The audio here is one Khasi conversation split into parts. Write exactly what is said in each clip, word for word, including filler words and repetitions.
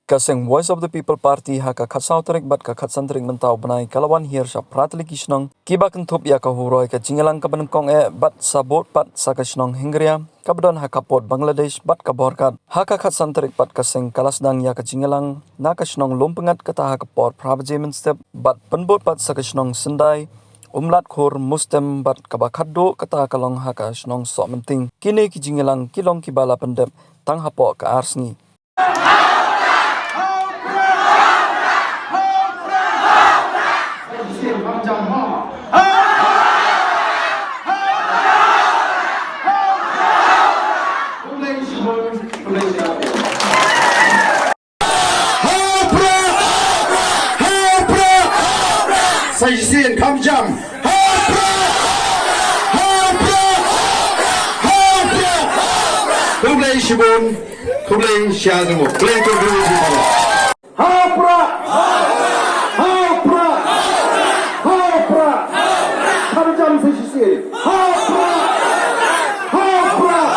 Ka seng Voice of the People Party ha ka khatsaw tarik bad ka khatsan tarik mynta u bnai ka la wan hiar sha phra tylli ki shnong kiba kynthup ïa ka huroi ka jingïalang kaba nyngkong eh bad sa bud pat sa ka shnong Hyngrei kaba don ha ka pud Bangladesh bad ka Borkat. Ha ka khatsan tarik pat ka seng ka la sdang ïa ka jingïalang na ka shnong Lumpyngngad kata ha ka por phra baje mynstep bad pynbud pat sa ka shnong Syndai, Umlatkhur, Mustem bad kaba khatduh kata ka long ha ka shnong Sohmynting. Kine ki jingïalang ki long kiba la pyndep tang hapoh ka ar sngi. Sa shisien kham jam. Ha u Prah! Ha u Prah! Ha u Prah! Khublei shibun. Khublei shihajar nguh. Khublei khublei. Ha u Prah! Ha u Prah! Ha u Prah! Kham jam sa shisien. Ha u Prah! Ha u Prah!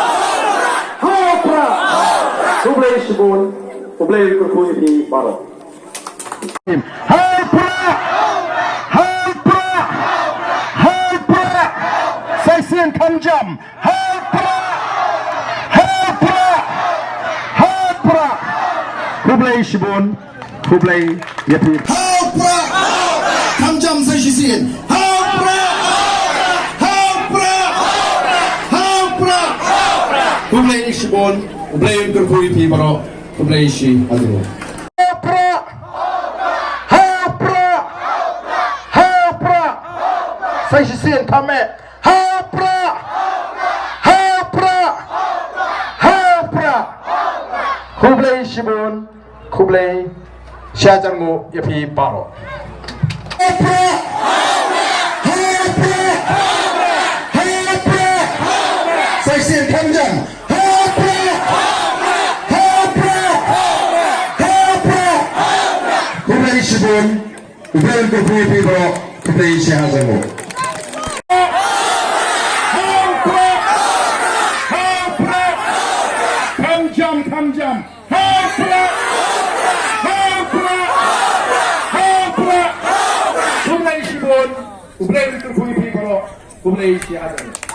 Ha u Prah! Khublei shibun. Khublei kyrkhu ïa phi baroh. Ha u Prah! Ha u Prah! Ha u Prah! Sa shisien kham jam. Ha u Prah! Ha u Prah! Ha u Prah! Khublei shibun. Khublei ïa phi. Ha u Prah! Kham jam sa shisien. Ha u Prah! Ha u Prah! Ha u Prah! Khublei shibun. Khublei kyrkhu ïa phi baroh. Khublei shihajar nguh. Ha u Prah! Ha u Prah! Ha u Prah! Sa shisien kham eh. Ha u Prah! Ha u Prah! Ha u Prah! Khublei shibun. Khublei shihajar nguh ïa phi baroh. Ha u Prah! Ha u Prah! Ha u Prah! Sa shisien kham jam. Ha u Prah! Ha u Prah! Ha u Prah! Khublei shibun. Khublei kyrkhu ïa phi baroh. Khublei shihajar nguh. Ha u Prah! Ha u Prah! Kham jam, kham jam. Ha u Prah! Ha u Prah! Ha u Prah! Khublei shibun. Khublei kyrkhu ïa phi baroh. Khublei shihajar nguh.